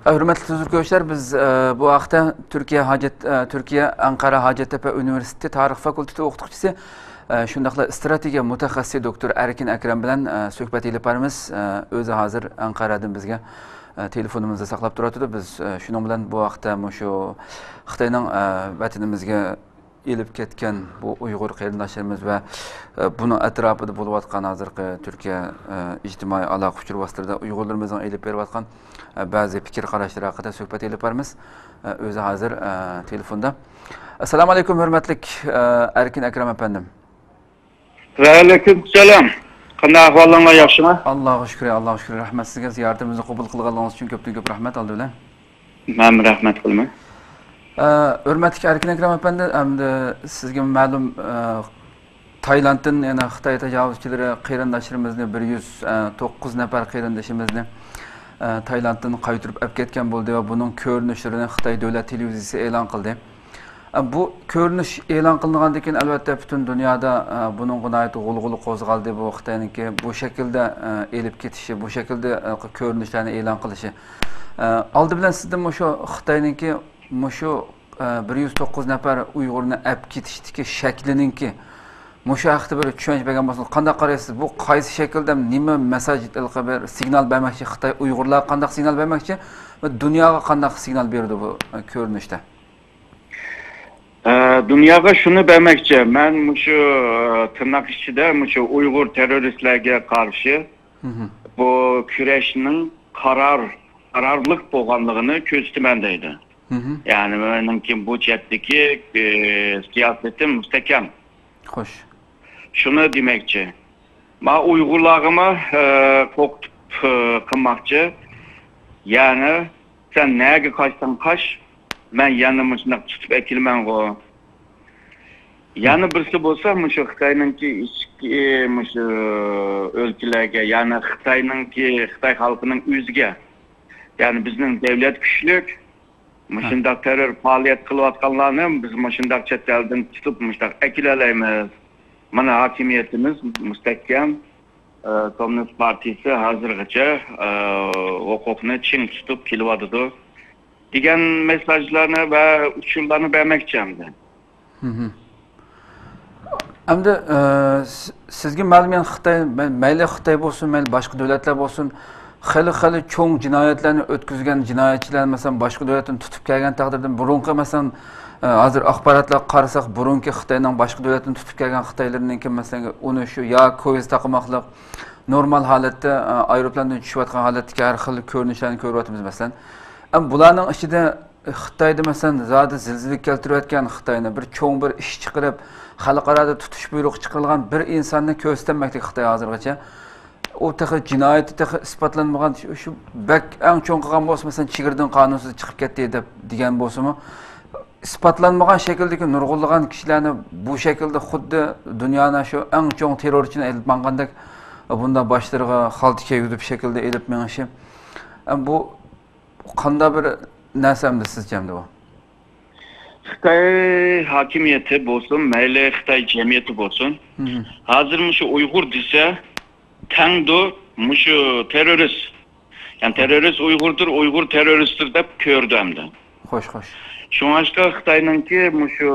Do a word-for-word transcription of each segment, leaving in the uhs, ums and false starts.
ھۆرمەتلىك تۈزۈلگۈچىلەر، بىز، ئە، بۇ ھەقتە تۈركىيە ھاجەت-، ئە، تۈركىيە ئەنقەرە ھاجەتتەپە ئۇنىۋېرسىتېتى تارىخ فاكۇلتېتى ئوقۇتقۇچىسى، ئە، شۇنداقلا ئىستراتېگىيە مۇتەخەسسىسى دوكتور ئەركىن ئەكرەم بىلەن، ئە، سۆھبەت ئېلىپ بارىمىز. ئە، ئۆزى ھازىر ئەنقەرەدىن بىزگە، ئە، تېلېفونىمىزدا ساقلاپ تۇرۇۋاتىدۇ. بىز، ئە، شۇنىڭ بىلەن بۇ ھەقتە مۇشۇ خىتاينىڭ، ئە، ۋەتىنىمىزگە ئېلىپ كەتكەن بۇ ئۇيغۇر قېرىنداشلىرىمىز ۋە، ئە، بۇنىڭ ئەتراپىدا بولۇۋاتقان ھازىرقى تۈركىيە، ئە، ئىجتىمائىي ئالاقە ئۇچۇر ۋاسىتىلىرىدە ئۇيغۇرلىرىمىزنىڭ ئېلىپ بېرىۋاتقان، ئە، بەزى پىكىر قاراشلىرى ھەققىدە سۆھبەت ئېلىپ بارىمىز. ئە، ئۆزى ھازىر، ئە، تېلېفوندا. ئەسسالامۇ ئەلەيكۇم، ھۆرمەتلىك، ئە، ئەركىن ئەكرەم ئەپەندىم. ۋەئەلەيكۇم سالام. قانداق ئەھۋالىڭلار، ياخشىمۇ؟ ئاللاغا شۈكرى، ئاللاغا شۈكرى. رەھمەت سىزگە، زىيارىتىمىزنى قوبۇل قىلغانلىقىڭىز ئۈچۈن كۆپتىن كۆپ رەھمەت ئالدى بىلەن. مەن رەھمەت قىلىمەن. ئە، ھۆرمەتلىك ئەركىن ئەكرەم ئەپەندى، ئەمدى سىزگە مەلۇم، ئە، تايلاندتىن يەنە خىتاي تاجاۋۇزچىلىرى قېرىنداشلىرىمىزنى، بىر يۈز توققۇز نەپەر قېرىندىشىمىزنى، ئە، تايلاندتىن قايتۇرۇپ ئەپ كەتكەن بولدى ۋە بۇنىڭ كۆرۈنۈشلىرىنى خىتاي دۆلەت تېلېۋىزىيىسى ئېلان قىلدى. ئە، بۇ كۆرۈنۈش ئېلان قىلىنغاندىن كېيىن، ئەلۋەتتە، پۈتۈن دۇنيادا، ئە، بۇنىڭغا ناھايىتى غۇلغۇلا قوزغالدى. بۇ خىتاينىڭكى بۇ شەكىلدە، ئە، ئېلىپ كېتىشى، بۇ شەكىلدە، ئە، كۆرۈنۈشلەرنى ئېلان قىلىشى. ئە، ئالدى بىلەن سىزدىن مۇشۇ خىتاينىڭكى مۇشۇ، ئە، بىر يۈز توققۇز نەپەر ئۇيغۇرنى ئەپ كېتىشتىكى شەكلىنىڭكى مۇشۇ ھەقتە بىر چۈشەنچە بەرگەن بولسىڭىز، قانداق قارايسىز؟ بۇ قايسى شەكىلدە، نېمە مېساج، ھېلىقى بىر سىگنال بەرمەكچى خىتاي ئۇيغۇرلارغا، قانداق سىگنال بەرمەكچى ۋە دۇنياغا قانداق سىگنال بېرىدۇ بۇ، ئە، كۆرۈنۈشتە؟ ئە، دۇنياغا شۇنى بەرمەكچى، مەن مۇشۇ، ئە، تىرناق ئىچىدە مۇشۇ ئۇيغۇر تېررورىستلارغا قارشى بۇ كۈرەشنىڭ قارار، قارارلىق بولغانلىقىنى كۆرسىتىمەن دەيدۇ. يەنى مېنىڭكى بۇ جەھەتتىكى، ئە، سىياسىتىم مۇستەھكەم. خوش. شۇنى دېمەكچى. ما ئۇيغۇرلارغىمۇ، ئە، قورقۇتۇپ، ئە، قىلماقچى. يەنى سەن نەگە قاچساڭ قاچ، مەن يەنە مۇشۇنداق تۇتۇپ ئەكېلىمەنغۇ. يەنە بىرسى بولسا مۇشۇ خىتاينىڭكى ئىچكى، مۇشۇ ئۆلكىلەرگە، يەنى خىتاينىڭكى، خىتاي خەلقىنىڭ ئۆزىگە، يەنى بىزنىڭ دەۋلەت كۈچلۈك، مۇشۇنداق تېررور پائالىيەت قىلىۋاتقانلارنى بىز مۇشۇنداق چەت ئەلدىن تۇتۇپ مۇشۇنداق ئەكېلەلەيمىز. مانا ھاكىمىيىتىمىز مۇستەھكەم. ئە، كوممۇنىست پارتىيىسى ھازىرغىچە، ئە، ھوقۇقنى چىڭ تۇتۇپ كېلىۋاتىدۇ، دېگەن مېسساژلارنى ۋە ئۇچۇرلارنى بەرمەكچى ئەمدى. ئەمدى، ئە، س-، سىزگە مەلۇم، يەنى خىتاي، مەي-، مەيلى خىتاي بولسۇن، مەيلى باشقا دۆلەتلەر بولسۇن، خېلى، خېلى چوڭ جىنايەتلەرنى ئۆتكۈزگەن جىنايەتچىلەر، مەسىلەن، باشقا دۆلەتتىن تۇتۇپ كەلگەن تەقدىردە، بۇرۇنقى، مەسىلەن، ئە، ھازىر ئاخباراتلارغا قارىساق، بۇرۇنقى خىتاينىڭ باشقا دۆلەتتىن تۇتۇپ كەلگەن خىتايلىرىنىڭكى، مەسىلەن، ئۇنى شۇ يا كويزا تاقىماقلىق، نورمال ھالەتتە، ئە، ئايروپىلاندىن چۈشۈۋاتقان ھالەتتىكى ھەر خىل كۆرۈنۈشلەرنى كۆرۈۋاتىمىز، مەسىلەن. ئەم، بۇلارنىڭ ئىچىدە خىتايدا، مەسىلەن، زادى زىلزىلە كەلتۈرۈۋەتكەن خىتاينى، بىر چوڭ بىر ئىش چىقىرىپ، خەلقئارادا تۇتۇش بۇيرۇقى چىقىرىلغان بىر ئىنساننى كۆرسىتەلمەكتە خىتاي ھازىرغىچە. ئۇ تېخى جىنايىتى تېخى ئىسپاتلانمىغان، شۇ، شۇ بەك ئەڭ چوڭ قىلغان بولسا، مەسىلەن، چېگرىدىن قانۇنسىز چىقىپ كەتتى دەپ دېگەن بولسىمۇ، ئىسپاتلانمىغان شەكىلدىكى نۇرغۇنلىغان كىشىلەرنى بۇ شەكىلدە خۇددى دۇنيانىڭ شۇ ئەڭ چوڭ تېررورچىنى ئېلىپ ماڭغاندەك، بۇنداق باشلىرىغا خالتا كىيگۈزۈپ شەكىلدە ئېلىپ مېڭىشى، ئە، بۇ قانداق بىر نەرسە ئەمدى سىزچە ئەمدى بۇ؟ خىتاي ھاكىمىيىتى بولسۇن، مەيلى خىتاي جەمئىيىتى بولسۇن، ھازىر مۇشۇ ئۇيغۇر دېسە، تەڭدۇ، مۇشۇ تېررورىست. يەنى تېررورىست ئۇيغۇردۇر، ئۇيغۇر تېررورىستتۇر دەپ كۆرىدۇ ئەمدى. خوش، خوش. شۇڭلاشقا خىتاينىڭكى مۇشۇ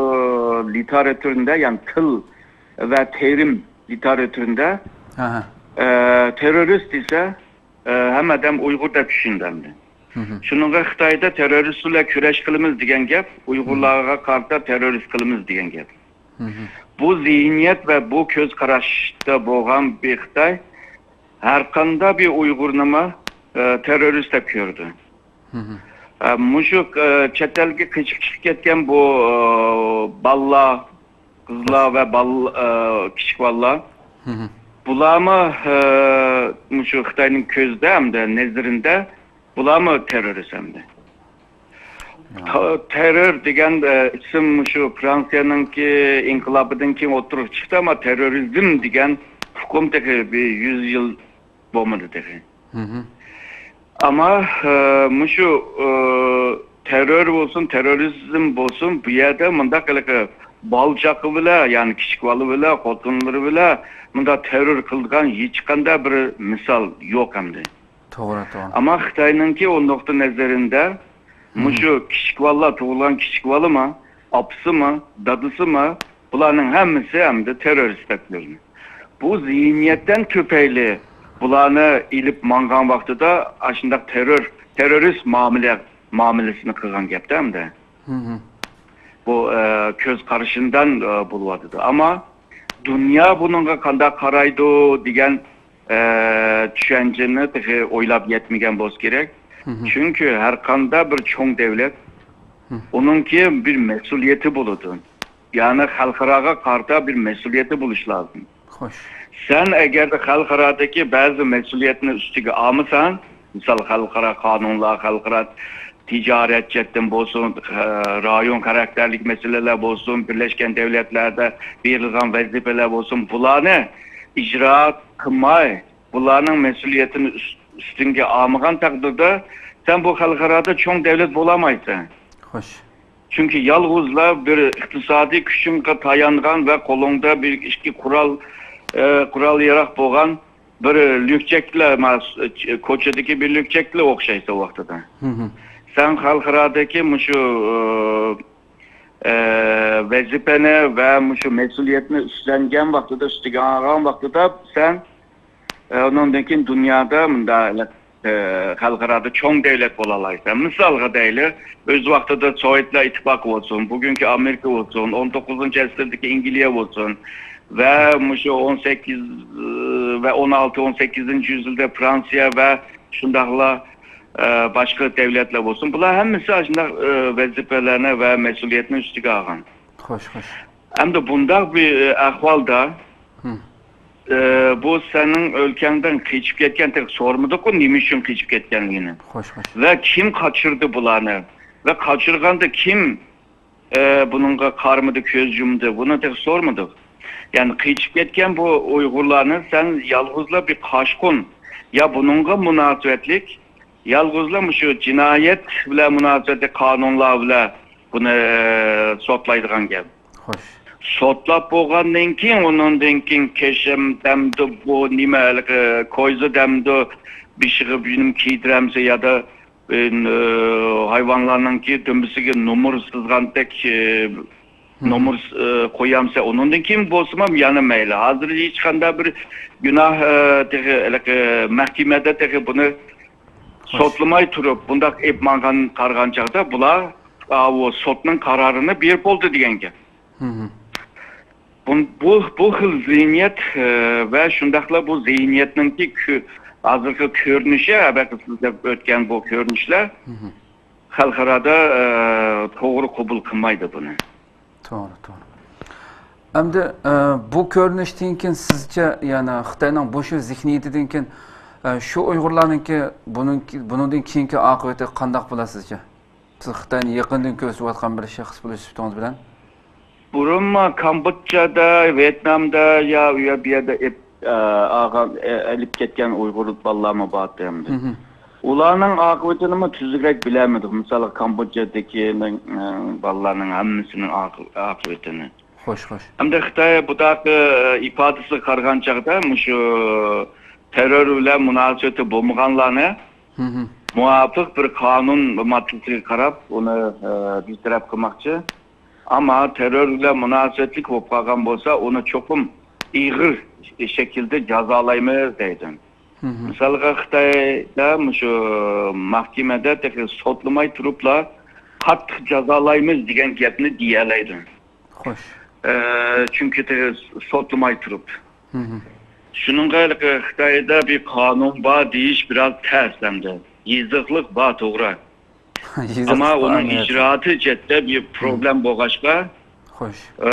لىتېراتۇرىنىڭدە، يەنى تىل ۋە تېرىم لىتېراتۇرىنىڭدە، ئە، تېررورىست دېسە، ئە، ھەممە ئادەم ئۇيغۇر دەپ چۈشىنىدۇ ئەمدى. شۇنىڭغا خىتايدا تېررورىست بىلەن كۈرەش قىلىمىز دېگەن گەپ، ئۇيغۇرلارغا قارىتا تېررورىست قىلىمىز دېگەن گەپ. بۇ زېھنىيەت ۋە بۇ كۆز قاراشتا بولغان بىر خىتاي ھەرقانداق بىر ئۇيغۇرنىمۇ، ئە، تېررورىست دەپ كۆرىدۇ. ئە، مۇشۇ، ئە، چەت ئەلگە قېچىپ چىقىپ كەتكەن بۇ، ئە، بالىلار، قىزلار ۋە بال-، ئە، كىچىك بالىلار. بۇلارمۇ، ئە، مۇشۇ خىتاينىڭ كۆزىدە ھەمدە نەزىرىدە بۇلارمۇ تېررورىست ئەمدى. تا-، تېررور دېگەن، ئە، ئىسىم مۇشۇ فرانسىيەنىڭكى ئىنقىلابىدىن كېيىن ئوتتۇرىغا چىقتى، ئەمما تېررورىزم دېگەن ئۇقۇم تېخى بىر يۈز يىل بولمىدى تېخى. ئەمما، ئە، مۇشۇ، ئە، تېررور بولسۇن، تېررورىزم بولسۇن، بۇ يەردە مۇنداق ھېلىقى بالا-چاقا بىلەن، يەنى كىچىك بالا بىلەن، خوتۇنلىرى بىلەن مۇنداق تېررور قىلىدىغان ھېچقانداق بىر مىسال يوق ئەمدى. توغرا، توغرا. ئەمما خىتاينىڭكى ئۇ نۇقتىئى نەزىرىدە مۇشۇ كىچىك بالىلار، تۇغۇلغان كىچىك بالىمۇ، ئاپىسىمۇ، دادىسىمۇ، بۇلارنىڭ ھەممىسى ئەمدى تېررورىست دەپ كۆرۈنىدۇ. بۇ زېھنىيەتتىن تۈپەيلى بۇلارنى ئېلىپ ماڭغان ۋاقتىدا ئاشۇنداق تېررور، تېررورىست مۇئامىلە، مۇئامىلىسىنى قىلغان گەپتە ئەمدى. بۇ، ئە، كۆز قارىشىندىن، ئە، بولۇۋاتىدۇ. ئەمما دۇنيا بۇنىڭغا قانداق قارايدۇ دېگەن، ئە، چۈشەنچىنى تېخى ئويلاپ يەتمىگەن بولسا كېرەك. چۈنكى ھەر قانداق بىر چوڭ دۆلەت، ئۇنىڭكى بىر مەسئۇلىيىتى بولىدۇ. يەنى خەلقئاراغا قارىتا بىر مەسئۇلىيىتى بولۇشى لازىم. خوش. سەن ئەگەردە خەلقئارادىكى بەزى مەسئۇلىيەتنى ئۈستىگە ئالمىساڭ، مىسال، خەلقئارا قانۇنلار، خەلقئارا تىجارەت جەھەتتىن بولسۇن، رايون خاراكتېرلىك مەسىلىلەر بولسۇن، بىرلەشكەن دۆلەتلەردە بېرىلغان ۋەزىپىلەر بولسۇن، بۇلارنى ئىجرا قىلماي، بۇلارنىڭ مەسئۇلىيىتىنى ئۈس-، ئۈستۈڭگە ئالمىغان تەقدىردە، سەن بۇ خەلقئارادا چوڭ دۆلەت بولالمايسەن. خوش. چۈنكى يالغۇزلا بىر ئىقتىسادىي كۈچۈڭگە تايانغان ۋە قولۇڭدا بىر ئىككى قورال، ئە، قورال ياراغ بولغان بىر لۈكچەكلا، ماس-، كوچىدىكى بىر لۈكچەكلا ئوخشايسەن ۋاقتىدا. سەن خەلقئارادىكى مۇشۇ، ئە، ۋەزىپىنى ۋە مۇشۇ مەسئۇلىيەتنى ئۈستلەنگەن ۋاقتىدا، ئۈستىگە ئالغان ۋاقتىدا سەن، ئە، ئۇنىڭدىن كېيىن دۇنيادا مۇنداق، ئە، خەلقئارادا چوڭ دۆلەت بولالايسەن. مىسالغا دەيلى، ئۆز ۋاقتىدا سوۋېتلار ئىتتىپاقى بولسۇن، بۈگۈنكى ئامېرىكا بولسۇن، ئون توققۇزىنچى ئەسىردىكى ئەنگلىيە بولسۇن ۋە مۇشۇ ئون سەككىز ۋە ئون ئالتە، ئون سەككىزىنچى يۈزيىلدا فرانسىيە ۋە شۇنداقلا، ئە، باشقا دۆلەتلەر بولسۇن، بۇلار ھەممىسى ئاشۇنداق، ئە، ۋەزىپىلەرنى ۋە مەسئۇلىيەتنى ئۈستىگە ئالغان. خوش، خوش. ئەمدى بۇنداق بىر، ئە، ئەھۋالدا، ئە، بۇ سېنىڭ ئۆلكەڭدىن قېچىپ كەتكەن، تېخى سورىمىدۇققۇ، نېمە ئۈچۈن قېچىپ كەتكەنلىكىنى. خوش، خوش. ۋە كىم قاچۇردى بۇلارنى؟ ۋە قاچۇرغاندا كىم، ئە، بۇنىڭغا قارىمىدى، كۆز يۇمدى؟ بۇنى تېخى سورىمىدۇق. يەنى قېچىپ كەتكەن بۇ ئۇيغۇرلارنى سەن يالغۇزلا بىر قاچقۇن، يا بۇنىڭغا مۇناسىۋەتلىك، يالغۇزلا مۇشۇ جىنايەت بىلەن مۇناسىۋەتلىك قانۇنلار بىلەن بۇنى، ئە، سوتلايدىغان گەپ. خوش. سوتلاپ بولغاندىن كېيىن، ئۇنىڭدىن كېيىن كېشەم دەمدۇ، بۇ نېمە، ھېلىقى كويزا دەمدۇ، بېشىغا بىر نېمە كىيدۈرەمسە يا دا، ئە، ھايۋانلارنىڭكى دۈمبىسىگە نومۇر سىزغاندەك، ئە، نومۇر، ئە، قويامسە، ئۇنىڭدىن كېيىن بولسىمۇ يەنە مەيلى. ھازىر ھېچقانداق بىر گۇناھ، ئە، تېخى، ھېلىقى مەھكىمەدە تېخى بۇنى خوش. سوتلىماي تۇرۇپ، بۇنداق ئېلىپ ماڭغان، قارىغان چاغدا بۇلار، ئاۋۇ سوتنىڭ قارارىنى بېرىپ بولدى دېگەن گەپ. بۇ، بۇ، بۇ خىل زېھنىيەت، ئە، ۋە شۇنداقلا بۇ زېھنىيەتنىڭكى كۆ-، ھازىرقى كۆرۈنۈشى، ھەبەقى سۆزلەپ ئۆتكەن بۇ كۆرۈنۈشلەر خەلقئارادا، ئە، توغرا قوبۇل قىلمايدۇ بۇنى. توغرا، توغرا. ئەمدى، ئە، بۇ كۆرۈنۈشتىن كېيىن سىزچە، يەنى خىتاينىڭ بۇ شۇ زېھنىيىتىدىن كېيىن، ئە، شۇ ئۇيغۇرلارنىڭكى بۇنىڭكى، بۇنىڭدىن كېيىنكى ئاقىۋىتى قانداق بولار سىزچە؟ سىز خىتاينى يېقىندىن كۆزىتىۋاتقان بىر شەخس بولۇش سۈپىتىڭىز بىلەن. بۇرۇنمۇ كامبودژادا، ۋيېتنامدا يا ئۇ يەر بۇ يەردە ئېپ-، ئە، ئالغان، ئە، ئېلىپ كەتكەن ئۇيغۇر بالىلارمۇ بار ئەمدى. ئۇلارنىڭ ئاقىۋىتىنىمۇ تۈزۈكرەك بىلەلمىدۇق. مىسالغا، كامبودژادىكى، ئە، بالىلارنىڭ ھەممىسىنىڭ ئاقى-، ئاقىۋىتىنى. خوش، خوش. ئەمدى خىتاي بۇنداق، ئە، ئىپادىسىگە قارىغان چاغدا مۇشۇ تېررور بىلەن مۇناسىۋىتى بولمىغانلارنى مۇۋاپىق بىر قانۇن ماددىسىغا قاراپ، ئۇنى، ئە، بىر تەرەپ قىلماقچى. ئەمما تېررور بىلەن مۇناسىۋەتلىك بولۇپ قالغان بولسا، ئۇنى چوقۇم ئېغىر شەكىلدە جازالايمىز دەيدۇ. مىسالغا، خىتايدا مۇشۇ مەھكىمىدە تېخى سوتلىماي تۇرۇپلا قاتتىق جازالايمىز دېگەن گەپنى دېيەلەيدۇ. خوش. ئە، چۈنكى تېخى سوتلىماي تۇرۇپ. شۇنىڭغا ھېلىقى خىتايدا بىر قانۇن بار دېيىش بىراز تەس ئەمدى. يېزىقلىق بار، توغرا. يېزىقلىق ئەمما بار، ئۇنىڭ ئەمەلىيەتتە. ئىجرائاتى جەھەتتە بىر پروبلېم بولغاچقا، خوش. ئە،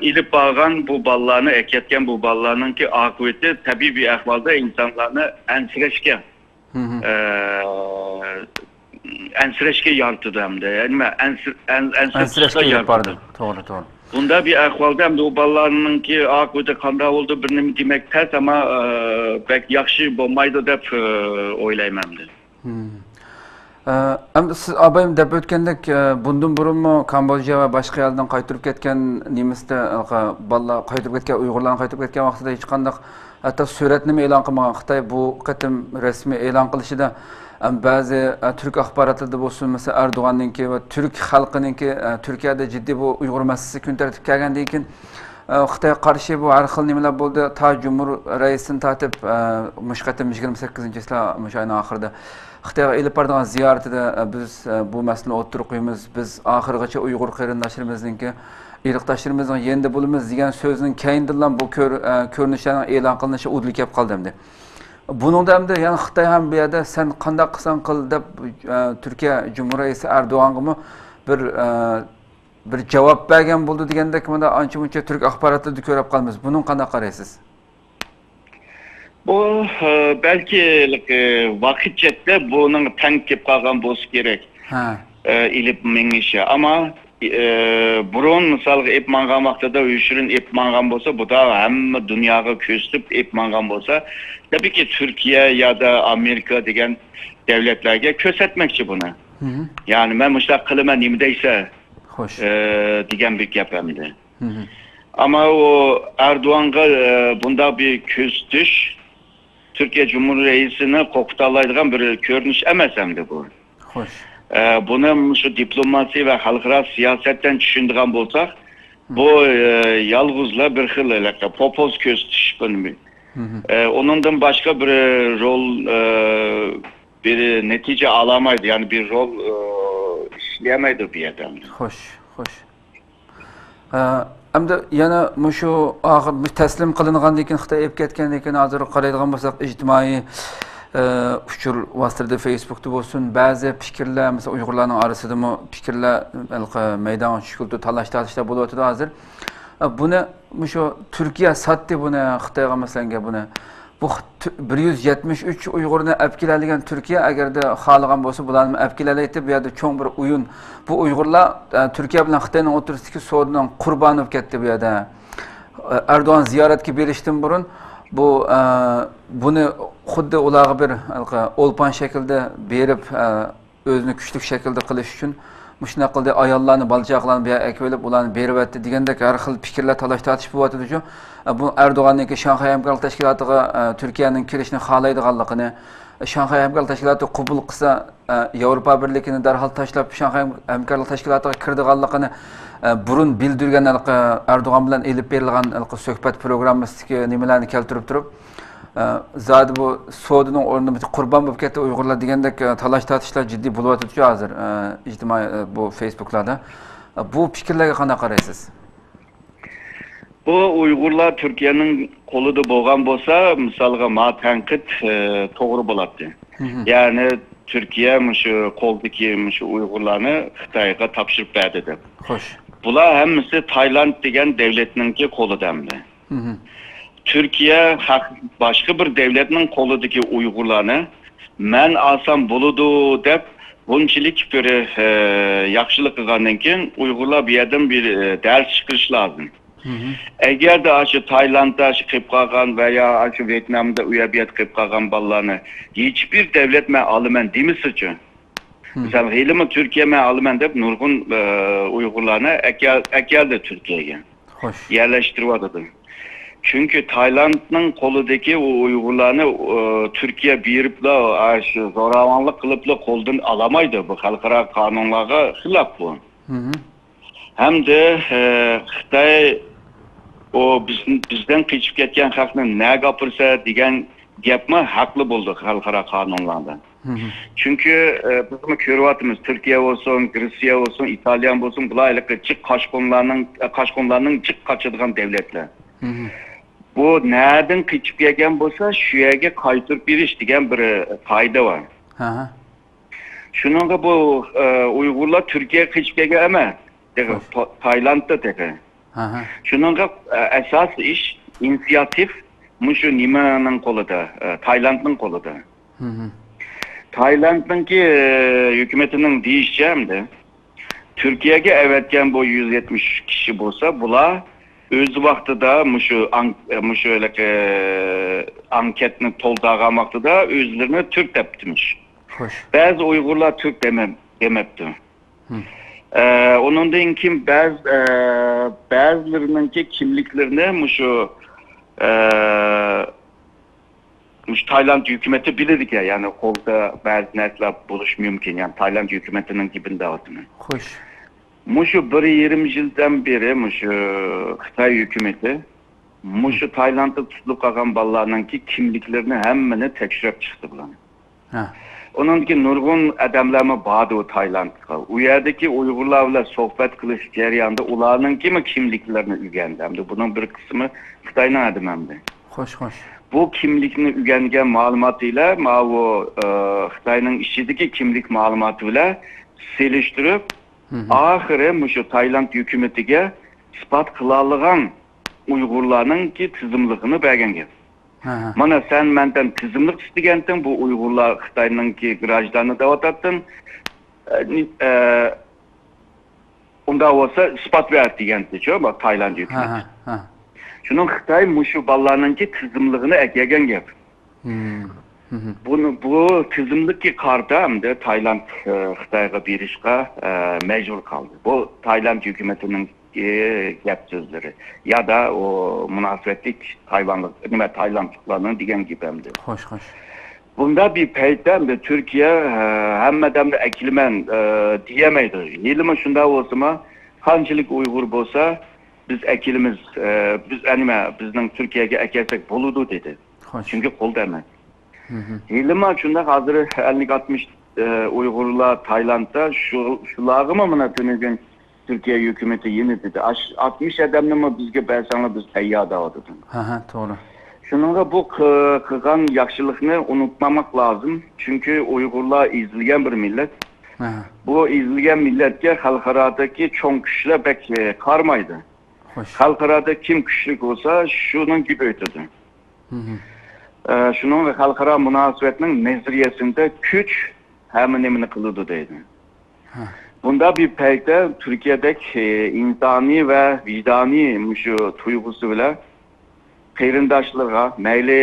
ئېلىپ بارغان بۇ بالىلارنى، ئەكەتكەن بۇ بالىلارنىڭكى ئاقىۋىتى تەبىئىي بىر ئەھۋالدا ئىنسانلارنى ئەنسىرەشكە، ئە، ئەنسىرەشكە يارىتىدۇ ئەمدى. نېمە، ئەنسىر-، ئەن-، ئەنسىرەشكە ئەنسىرەشكە ئېلىپ بارىدۇ. يارىتىدۇ. توغرا، توغرا. بۇندا بىر ئەھۋالدا ئەمدى ئۇ بالىلارنىڭكى ئاقىۋىتى قانداق بولىدۇ، بىر نېمە دېمەك تەس، ئەمما، ئە، بەك ياخشى بولمايدۇ دەپ، ئە، ئويلايمەن ئەمدى. ئە، ئەمدى سىز ئابايىم دەپ ئۆتكەندەك، ئە، بۇندىن بۇرۇنمۇ كامبودژا ۋە باشقا يەردىن قايتۇرۇپ كەتكەن نېمىسىدە، ئە، بالىلار قايتۇرۇپ كەتكەن، ئۇيغۇرلارنى قايتۇرۇپ كەتكەن ۋاقتىدا ھېچقانداق، ھەتتا سۈرەتنىمۇ ئېلان قىلمىغان خىتاي بۇ قېتىم رەسمىي ئېلان قىلىشىدا، ئە، بەزى، ئە، تۈرك ئاخباراتلىرىدا بولسۇن، مەسىلەن، ئەردوغاننىڭكى ۋە تۈرك خەلقىنىڭكى، ئە، تۈركىيەدە جىددىي بۇ ئۇيغۇر مەسىلىسى كۈن تەرتىپكە كەلگەندىن كېيىن، ئە، خىتايغا قارشى بۇ ھەر خىل نېمىلەر بولدى. تا جۇمھۇر رەئىسىدىن تارتىپ، ئە، مۇشۇ قېتىم يىگىرمە سەككىزىنچى چىسلا، مۇشۇ ئاينىڭ ئاخىرىدا خىتايغا ئېلىپ بارىدىغان زىيارىتىدە، ئە، بىز، ئە، بۇ مەسىلىنى ئوتتۇرىغا قويىمىز، بىز ئاخىرغىچە ئۇيغۇر قېرىنداشلىرىمىزنىڭكى، ئىرقداشلىرىمىزنىڭ يېنىدا بولىمىز دېگەن سۆزنىڭ كەينىدىنلا بۇ كۆر-، ئە، كۆرۈنۈشلەرنىڭ ئېلان قىلىنىشى ئۇدۇل كەپ قالدى ئەمدى. بۇنىڭدا ئەمدى يەنە خىتاي ھەم بۇ يەردە سەن قانداق قىلساڭ قىل دەپ، ئە، تۈركىيە جۇمھۇر رەئىسى ئەردوغانغىمۇ بىر، ئە، بىر جاۋاب بەرگەن بولدى دېگەندەك، مانا ئانچە-مۇنچە تۈرك ئاخباراتلىرىدا كۆرۈپ قالىمىز. بۇنىڭغا قانداق قارايسىز؟ بۇ، ئە، بەلكى، ئە، ۋاقىت جەھەتتە بۇنىڭ تەڭ كېلىپ قالغان بولسا كېرەك. ھە. ئە، ئېلىپ مېڭىشى. ئەمما، ئە، بۇرۇن مىسالغا ئېلىپ ماڭغان ۋاقتىدا يوشۇرۇن ئېلىپ ماڭغان بولسا، بۇدا ھەممە دۇنياغا كۆرسىتىپ ئېلىپ ماڭغان بولسا، تەبىئىيكى تۈركىيە يادا ئامېرىكا دېگەن دەۋلەتلەرگە كۆرسەتمەكچى بۇنى. ھىم. يەنى مەن مۇشۇنداق قىلىمەن، نېمە دەيسەن؟ خوش. ئە، دېگەن بىر گەپ ئەمدى. ھىم. ئەمما ئۇ ئەردوغانغا، ئە، بۇنداق بىر كۆرسىتىش تۈركىيە جۇمھۇر رەئىسىنى قورقۇتالايدىغان بىر كۆرۈنۈش ئەمەس ئەمدى بۇ. خوش. ئە، بۇنى مۇشۇ دىپلوماسىيە ۋە خەلقئارا سىياسەتتىن چۈشىنىدىغان بولساق، ھىم. بۇ، ئە، يالغۇزلا بىر خىل ھېلىقى پوپوز كۆرسىتىش بۇنى. ھىم. ئە، ئۇنىڭدىن باشقا بىر رول، ئە، بىر نەتىجە ئالالمايدۇ، يەنى بىر رول، ئە، ئىشلىيەلمەيدۇ بۇ يەردە. خوش، خوش. ئە، ئەمدى يەنە مۇشۇ ئاخىر، مۇشۇ تەسلىم قىلىنغاندىن كېيىن، خىتاي ئېلىپ كەتكەندىن كېيىن، ھازىر قارايدىغان بولساق، ئىجتىمائىي، ئە، ئۇچۇر ۋاسىتىلىرىدا، فېيسبۇكتا بولسۇن، بەزى پىكىرلەر، مەسىلەن، ئۇيغۇرلارنىڭ ئارىسىدىمۇ پىكىرلەر ھېلىقى مەيدانغا چۈشۈپ كېلىپتۇ، تالاش-تارتىشلار بولۇۋاتىدۇ ھازىر. ئە، بۇنى مۇشۇ تۈركىيە ساتتى بۇنى خىتايغا، مەسىلەنگە بۇنى. بۇ خىت-، بىر يۈز يەتمىش ئۈچ ئۇيغۇرنى ئەپ كېلەلىگەن تۈركىيە، ئەگەردە خالىغان بولسا، بۇلارنى ئەپ كېلەلەيتتى. بۇ يەردە چوڭ بىر ئويۇن. بۇ ئۇيغۇرلار، ئە، تۈركىيە بىلەن خىتاينىڭ ئوتتۇرىسىدىكى سودىنىڭ قۇربانى بولۇپ كەتتى بۇ يەردە. ئە، ئەردوغان زىيارەتكە بېرىشتىن بۇرۇن بۇ، ئە، بۇنى خۇددى ئۇلارغا بىر، ھېلىقى، ئولپان شەكلىدە بېرىپ، ئە، ئۆزىنى كۈچلۈك شەكىلدە قىلىش ئۈچۈن مۇشۇنداق قىلدى، ئاياللارنى، بالا-چاقىلارنى بۇ يەرگە ئەكىۋېلىپ، ئۇلارنى بېرىۋەتتى دېگەندەك ھەر خىل پىكىرلەر، تالاش-تارتىش بولۇۋاتىدۇ شۇ. بۇ ئەردوغاننىڭكى شاڭخەي ھەمكارلىق تەشكىلاتىغا، ئە، تۈركىيەنىڭ كىرىشىنى خالايدىغانلىقىنى، شاڭخەي ھەمكارلىق تەشكىلاتى قوبۇل قىلسا، ئە، ياۋروپا بىرلىكىنى دەرھال تاشلاپ، شاڭخەي ھەمكارلىق تەشكىلاتىغا كىرىدىغانلىقىنى، ئە، بۇرۇن بىلدۈرگەن ھېلىقى ئەردوغان بىلەن ئېلىپ بېرىلغان ھېلىقى سۆھبەت پروگراممىسىدىكى نېمىلەرنى كەلتۈرۈپ تۇرۇپ، ئە، زادى بۇ سودىنىڭ ئورنىدا قۇربان بولۇپ كەتتى ئۇيغۇرلار دېگەندەك، ئە، تالاش-تارتىشلار جىددىي بولۇۋاتىدۇ ھازىر، ئە، ئىجتىمائىي، ئە، بۇ فېيسبۇكلاردا. ئە، بۇ پىكىرلەرگە قانداق قارايسىز؟ بۇ ئۇيغۇرلار تۈركىيەنىڭ قولىدا بولغان بولسا، مىسالغا، ما تەنقىد، ئە، توغرا بولاتتى. ھىم. يەنى تۈركىيە مۇشۇ قولدىكى مۇشۇ ئۇيغۇرلارنى خىتايغا تاپشۇرۇپ بەردى دەپ. خوش. بۇلار ھەممىسى تايلاند دېگەن دەۋلەتنىڭكى قولىدا ئەمدى. ھىم. تۈركىيە ھەق-، باشقا بىر دەۋلەتنىڭ قولىدىكى ئۇيغۇرلارنى مەن ئالسام بولىدۇ دەپ بۇنچىلىك بىر، ئە، ياخشىلىق قىلغاندىن كېيىن ئۇيغۇرلار بۇ يەردىن بىر، ئە، دەرس چىقىرىشى لازىم. ھىم. ئەگەردە ئاشۇ تايلاندتا ئاشۇ قېلىپ قالغان ۋە يا ئاشۇ ۋيېتنامدا ئۇ يەر بۇ يەردە قېلىپ قالغان بالىلارنى ھېچبىر دەۋلەت مەن ئالىمەن دېمىسىچۇ. ھىم. مىسال، ھېلىمۇ تۈركىيە مەن ئالىمەن دەپ نۇرغۇن، ئە، ئۇيغۇرلارنى ئەكەل-، ئەكەلدى تۈركىيەگە. خوش. يەرلەشتۈرۈۋاتىدۇ. چۈنكى تايلاندنىڭ قولىدىكى ئۇ ئۇيغۇرلارنى، ئۇ، تۈركىيە بېرىپلا، ئاشۇ زوراۋانلىق قىلىپلا قولدىن ئالالمايدۇ. بۇ خەلقئارا قانۇنلارغا خىلاپ بۇ. ھىم. ھەمدە، ئە، خىتاي ئۇ بىز-، بىزدىن قېچىپ كەتكەن خەقنى نەگە ئاپىرىسە دېگەن گەپمۇ ھەقلىق بولىدۇ خەلقئارا قانۇنلاردا. ھىم. چۈنكى، ئە، بىزمۇ كۆرۈۋاتىمىز، تۈركىيە بولسۇن، گرېتسىيە بولسۇن، ئىتالىيە بولسۇن، بۇلار ھېلىقى جىق قاچقۇنلارنىڭ، قاچقۇنلارنىڭ جىق قاچىدىغان دەۋلەتلەر. ھىم. بۇ نەدىن قېچىپ كەلگەن بولسا، شۇ يەرگە قايتۇرۇپ بېرىش دېگەن بىر، ئە، قائىدە بار. ھە. شۇنىڭغا بۇ، ئە، ئۇيغۇرلار تۈركىيەگە قېچىپ كەلگەن ئەمەس. تېخى خوش. تا-، تايلاندتا تېخى. ھە، ھە. شۇنىڭغا، ئە، ئاساسىي ئىش، ئىنىسىياتىپ مۇشۇ نېمىنىڭ قولىدا، ئە، تايلاندنىڭ قولىدا. ھىم. تايلاندنىڭكى، ئە، ھۆكۈمىتىنىڭ دېيىشىچە ئەمدى، تۈركىيەگە ئەۋەتكەن بۇ يۈز يەتمىش ئۈچ كىشى بولسا، بۇلار ئۆز ۋاقتىدا مۇشۇ ئان-، مۇشۇ ھېلىقى ئانكېتنى تولدۇرغان ۋاقتىدا ئۆزلىرىنى تۈرك دەپتىمىش. خوش. بەزى ئۇيغۇرلار تۈرك دېمە-، دېمەپتۇ. ئە، ئۇنىڭدىن كېيىن بەز-، ئە، بەزىلىرىنىڭكى كىملىكلىرىنى مۇشۇ، ئە، مۇشۇ تايلاند ھۆكۈمىتى بىلىدىكەن، يەنى قولدا بەزى نەرسىلەر بولۇشى مۇمكىن، يەنى تايلاند ھۆكۈمىتىنىڭكى بىلدۈرۈۋاتىمەن. خوش. مۇشۇ بىر يېرىم يىلدىن بېرى مۇشۇ خىتاي ھۆكۈمىتى مۇشۇ تايلاندتا تۇتۇلۇپ قالغان بالىلارنىڭكى كىملىكلىرىنى ھەممىنى تەكشۈرۈپ چىقتى بۇلار. ھە. ئۇنىڭدىكى نۇرغۇن ئادەملەرمۇ باردى ئۇ تايلاندقا. ئۇ يەردىكى ئۇيغۇرلار بىلەن سۆھبەت قىلىش جەريانىدا ئۇلارنىڭكىمۇ كىملىكلىرىنى ئۆگەندى. ئەمدى بۇنىڭ بىر قىسمى خىتاينىڭ ئادىمى ئەمدى. خوش، خوش. بۇ كىملىكنى ئۆگەنگەن مەلۇماتى بىلەن ماۋۇ، ئە، خىتاينىڭ ئىچىدىكى كىملىك مەلۇماتى بىلەن سېلىشتۇرۇپ، ئاخىرى مۇشۇ تايلاند ھۆكۈمىتىگە ئىسپات قىلالىغان ئۇيغۇرلارنىڭكى تىزىملىقىنى بەرگەن گەپ. مانا سەن مەندىن تىزىملىق ئىستىگەنتىڭ، بۇ ئۇيغۇرلار خىتاينىڭكى گراژدانى دەۋاتاتتىڭ. ئە، نى-، ئە، ئۇنداق بولسا ئىسپات بەر دېگەنتىچۇ، بۇ تايلاند ھۆكۈمىتى. شۇنىڭ خىتاي مۇشۇ بالىلارنىڭكى تىزىملىقىنى ئەكەلگەن گەپ. بۇنى، بۇ تىزىملىققا قارىتا ئەمدى تايلاند، ئە، خىتايغا بېرىشقا، ئە، مەجبۇر قالدى. بۇ تايلاند ھۆكۈمىتىنىڭ ئى، گەپ سۆزلىرى. يا دا ئۇ مۇناسىۋەتلىك تايۋانلىق، نېمە، تايلاندلىقلارنىڭ دېگەن گېپى ئەمدى. خوش، خوش. بۇنداق بىر پەيتتە ئەمدى تۈركىيە، ئە، ھەممە ئادەمنى ئەكېلىمەن، ئە، دېيەلمەيدۇ. ھېلىمۇ شۇنداق بولسىمۇ، قانچىلىك ئۇيغۇر بولسا، بىز ئەكېلىمىز، ئە، بىز، ئە، نېمە، بىزنىڭ تۈركىيەگە ئەكەلسەك بولىدۇ، دېدى. خوش. چۈنكى قولدا ئەمەس. ھېلىمۇ شۇنداق، ھازىر ئەللىك ئاتمىش، ئە، ئۇيغۇرلار تايلاندتا، شۇ، شۇلارغىمۇ مانا تۈنۈگۈن تۈركىيە ھۆكۈمىتى يەنە دېدى، ئاش-، ئاتمىش ئادەمنىمۇ بىزگە بەرسەڭلار، بىز تەييار دەۋاتىدۇ. ھە، ھە، توغرا. شۇنىڭغا بۇ قى-، قىلغان ياخشىلىقنى ئۇنتۇمىماق لازىم. چۈنكى ئۇيغۇرلار ئېزىلگەن بىر مىللەت. ھە، ھە. بۇ ئېزىلگەن مىللەتكە خەلقئارادىكى چوڭ كۈچلەر بەك، ئى، قارىمايدۇ. خوش. خەلقئارادا كىم كۈچلۈك بولسا، شۇنىڭ گېپى ئۆتىدۇ. ئە، شۇنىڭ خەلقئارا مۇناسىۋەتنىڭ نەزەرىيەسىندە كۈچ ھەممە نېمىنى قىلىدۇ دەيدۇ. ھە. بۇنداق بىر پەيتتە تۈركىيەدەك، ئى، ئىنسانىي ۋە ۋىجدانىي مۇشۇ تۇيغۇسى بىلەن قېرىنداشلىرىغا، مەيلى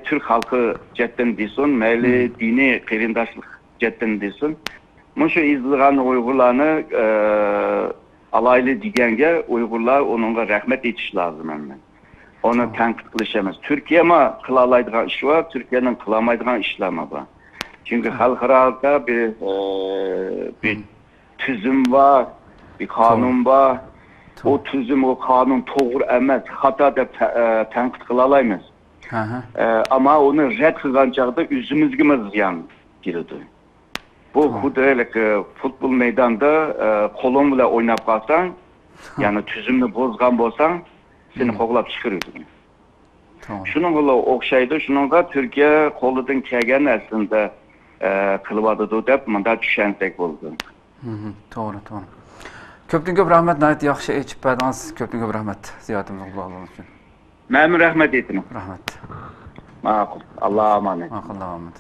تۈرك خەلقى جەھەتتىن دېسۇن، مەيلى دىنىي قېرىنداشلىق جەھەتتىن دېسۇن، مۇشۇ ئېزىلغان ئۇيغۇرلارنى، ئە، ئالايلى دېگەنگە ئۇيغۇرلار ئۇنىڭغا رەھمەت ئېيتىش لازىم ئەمدى. ئۇنى تەنقىد قىلىش ئەمەس. تۈركىيەمۇ قىلالايدىغان ئىش بار، تۈركىيەنىڭ قىلالمايدىغان ئىشلارمۇ بار. چۈنكى خەلقئارادا بىر، ئە، بىر تۈزۈم بار، بىر قانۇن بار. ئۇ تۈزۈم، ئۇ قانۇن توغرا ئەمەس، خاتا دەپ تە-، ئە، تەنقىد قىلالايمىز. ئە، ئەمما ئۇنى رەت قىلغان چاغدا ئۆزىمىزگىمۇ زىيان كېلىدۇ. بۇ خۇددى ھېلىقى پۇتبول مەيدانىدا، ئە، قولۇڭ بىلەن ئويناپ قالساڭ، يەنى تۈزۈمنى بۇزغان بولساڭ، سېنى قوغلاپ چىقىرىدۇ. شۇنىڭغىلا ئوخشايدۇ. شۇنىڭغا تۈركىيە قولىدىن كەلگەننى ئەسلىدە، ئە، قىلىۋاتىدۇ دەپ مۇنداق چۈشەنسەك بولىدۇ. توغرا، توغرا. كۆپتىن كۆپ رەھمەت، ناھايىتى ياخشى ئېچىپ بەردىڭىز. كۆپتىن كۆپ رەھمەت زىيارىتىمىزنى قوبۇل قىلغىنىڭىز ئۈچۈن. مەنمۇ رەھمەت ئېيتىمەن. رەھمەت. ماقۇل. ئاللا ئامانەت. ماقۇل، ئاللا ئامانەت.